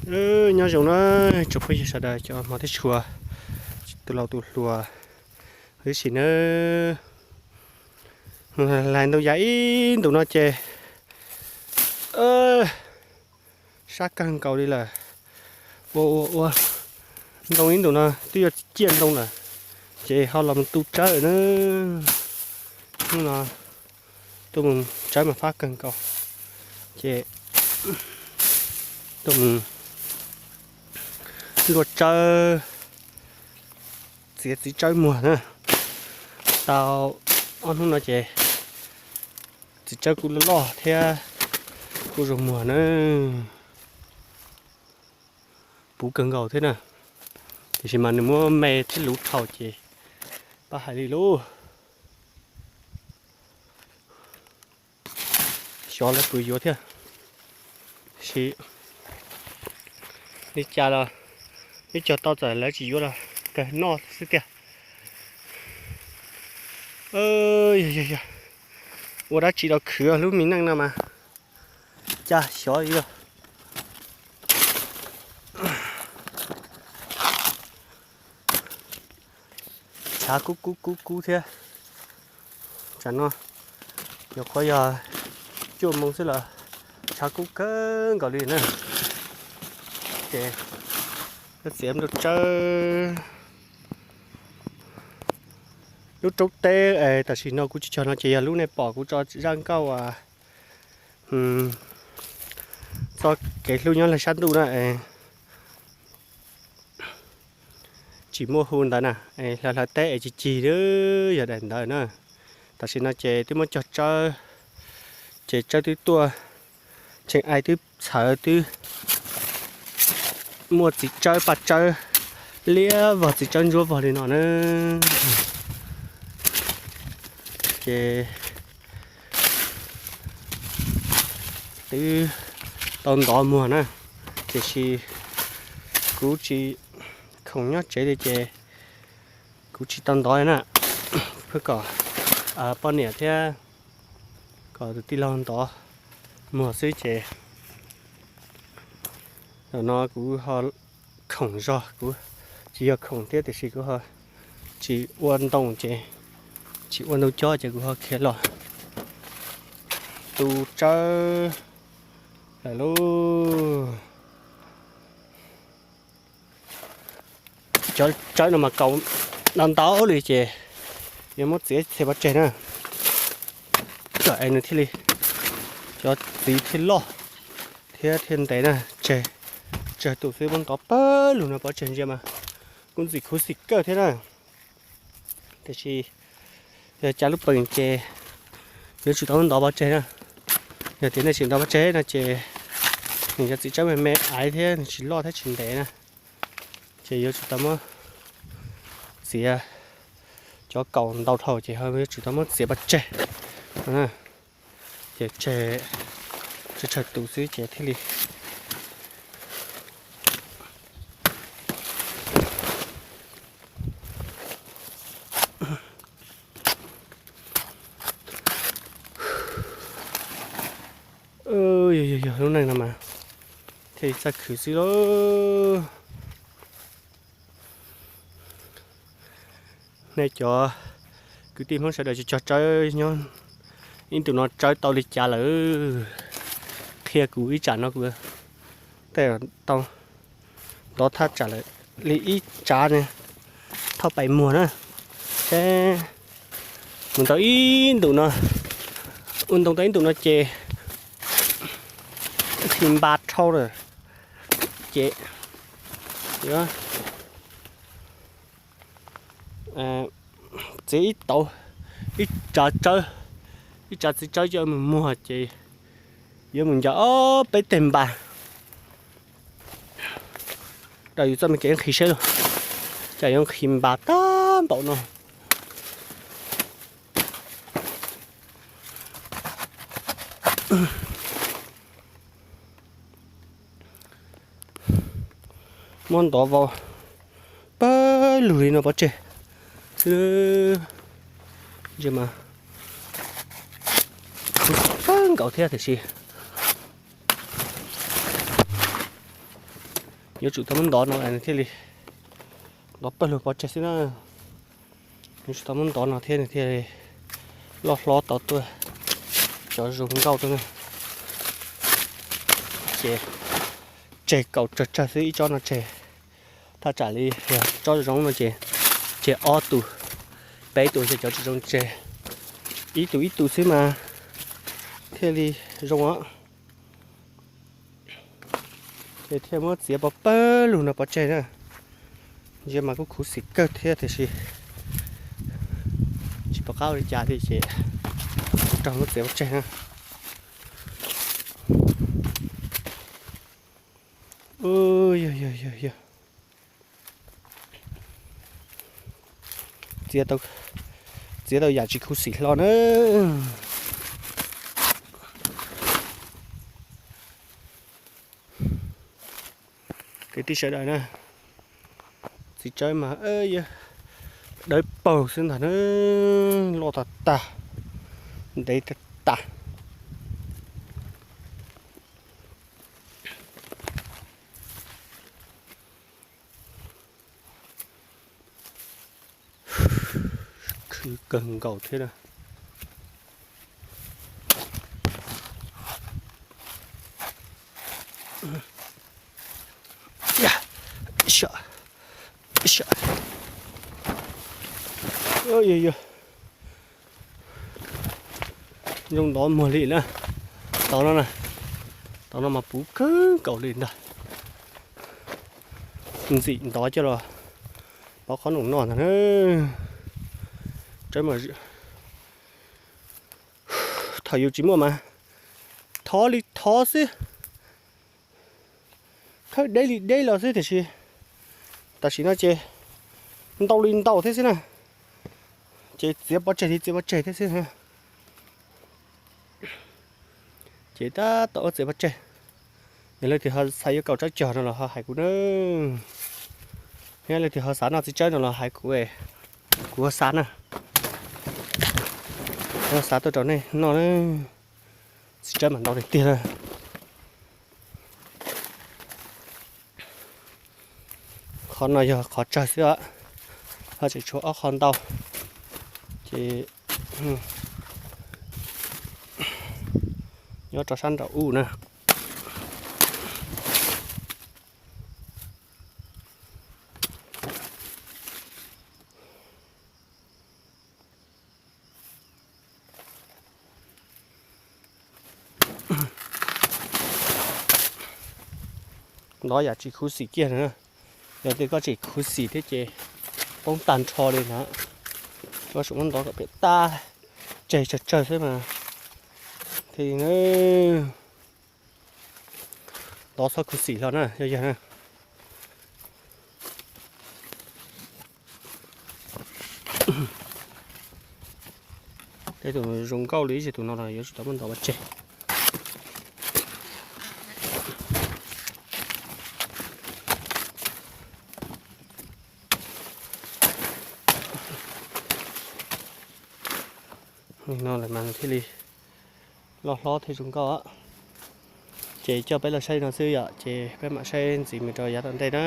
Nyob zoo na, tsoom phooj ywg sawv daws cov hmov thiab tshua, tus laus tus hluas, huv tib si na. Mus hlais ntoo yas ib ntus no ces sab kawg nkaus li lawm. Ua ua ua, ntoo ib ntus no twb yuav ciaj ntoo lawm, ces ho los mus tu tsawb na. Hnub no tuaj mus tsawb mas fab kawg nkaus, ces tuaj mus luaj tsawb, txiav txiv tsawb muag na. Tau ob hnub no ces txiv tsawb kuj loj loj thiab kuj zoo muag na. Puv kawg nkaus thiab na, tiam sis mas nws muab me thiab luv dhau ces pab hais li lauj. Xyov lawv puas yuav thiab, sis li cas los ib co tau txawm lawv tsis yuav los kawg noj xwb tiag. Yog yog yog, ua dab tsi rau khwv lub me neej no mas cas xyov li os. Tshav kub kub kub kub thiab. Tsam no nyuam qhuav yog cuaj moo xwb los tshav kub kawg nkaus li na. Ces txiav nplooj tsawb. Lub roob teb es tam sim no kuv tsis cog no ces yog lub nej pom kuv tso zaj nkauj txoj kev hlub nyob lawm sab ntuj na. Tsis muaj hu ntawd na, hlawv hlawv teb es cig cig, yog daim ntawd na. Tam sim no ces twb muab cog tsawb, ces tsawb twb tuaj, tseem ai twb txhawv twb muaj txiv tsawb paj tsawb liab vog, txiv tsawb ntsuab vog li no na. Ces twb tau ntov muag na, tiam sis kuv tsis khoom nyob tsev li ces kuv tsis tau ntov na. Pheej kom poj niam thiab kom tus tij laug ntov muag xwb ces zaum no kuv ho khoom zog, kuv tsis yog khoom thiab tiam sis kuv ho tsis ua ntoo ces, tsis ua ntoo cob ces kuv ho khiav los tu tsawb lawm lauj. Cov tsawb no mas kaus ntau ntau li ces yuav muab txiav txhia pov tseg na, kom es nws thiaj li, cov txiv thiaj loj thiab thiaj ntev na. Tseg, tsawg tus xwb muab ntov pawg lug no pov tseg ntsia mas kuj ntxim khuv xim kawg thiab na. Tiam sis yog cas lub peem ces yuav tsum tau muab ntov pov tseg na. Yog tias nej tsis ntov pov tseg no ces nws cov txiv tsawb me me aiv thiab nws tsis loj thiab tsis ntev na, ces yuav tsum tau muab txiav. Cov kaus ntau dhau ces yuav tsum tau muab txiav pov tseg. Ces tseg, tsawg tus xwb ces thiaj li Yog yog yog, lub neej no mas thiaj li txawj khwv xwb lauj. Nej cov kwv tij Hmoob sawv daws cog tsawb nyob ib ntus no tsawb tau li cas lawm, qhia kuv ib tsam no kuv tej tau ntov thaj tsam lawm li ib tsav ne, thauj pais muag na. Seb mus ntau ib ntus no, ua ntoo tau ib ntus no ces nqhis npas dhau lawm ces txiav ib tauv, ib tsav tsawb, ib tsav txiv tsawb coj mus muag ces yuav mus ncav ob peb teg npas. Rau yus txoj me kev nqhis seb los cas yuav nqhis npas tag npaum no. Muab ntov vau pawg lug li no pov tseg xwb. Ntsia mas pawg nkaus thiab tiam sis Yuav tsum tau muab ntov no nws thiaj li ntov pawg lug pov tseg xwb na. Yuav tsum tau muab ntov no thiab nws thiaj li loj hlob tau tuaj cov zoo nkauj tuaj na. Ces tseg kaum tsawg tsawg xwb, ib tsob no tseg. Thaj tsam li yog tsob zoo no ces tseg ob tug, peb tug, ces cov tsis zoo tseg ib tug ib tug xwb mas thiaj li zoo os. Ces thiaj muab txiav pov pawg lug no pov tseg na. Ntsia mas kuj khuv xim kawg thiab tiam sis tsis pom qab ua li cas thiab ces raug muab txiav pov tseg na. Yog, yog, yog, yog. Txiav tau yam tsis khuv xim hlo na. Kwv tij sawv daws na, txiv tsawb mas dawb paug xwb ntag na, loj tag tag, ntev tag tag. Khwv kawg nkaus thiab na. Zoo ntov muag li na. Tau no na, tau no mas puv kawg nkaus li ntag. Ntxim ntov coj los pov qhov num no ntag na. Thaum yus tsis muaj mas thov li thov xwb, khawb deb li deb los xwb tiam sis tam sim no ces ntau li ntau thiab xwb na. Ces txiav pov tseg li txiav pov tseg thiab xwb. Ces tab tom ua txiav pov tseg. Yog leej twg ho xav yuav kaum tsawb cog no los ho hais kuv na. Yog leej twg ho xav noj txiv tsawb no los hais kuv, kuv ho xav na. Ho xav tuaj rau nej noj na. Txiv tsawb mas ntau tiag tiag na. Qhov no yog qhov tsawg xwb, ho tseem tshuav ob qho ntau, ces nyob rau sab nraum ub na. Ntov yam tsis khuv xim kiag na. Yog tias koj tseem khuv xim thiab ces poob tag nrho li na. Koj tseem muab ntov kom pem tag, tseg tsawg tsawg xwb mas thiaj li na. Ntov txhob khuv xim hlo na, yog yog na. Tej tus zoo nkauj li ib tug no los yuav tsum tau muab ntov pov tseg. Li no lawm mas nws thiaj li loj hlob thiab zoo nkauj. Ces coj peb los saib li no xwb yom, ces peb mam saib ntxiv mus rau yav tom ntej na.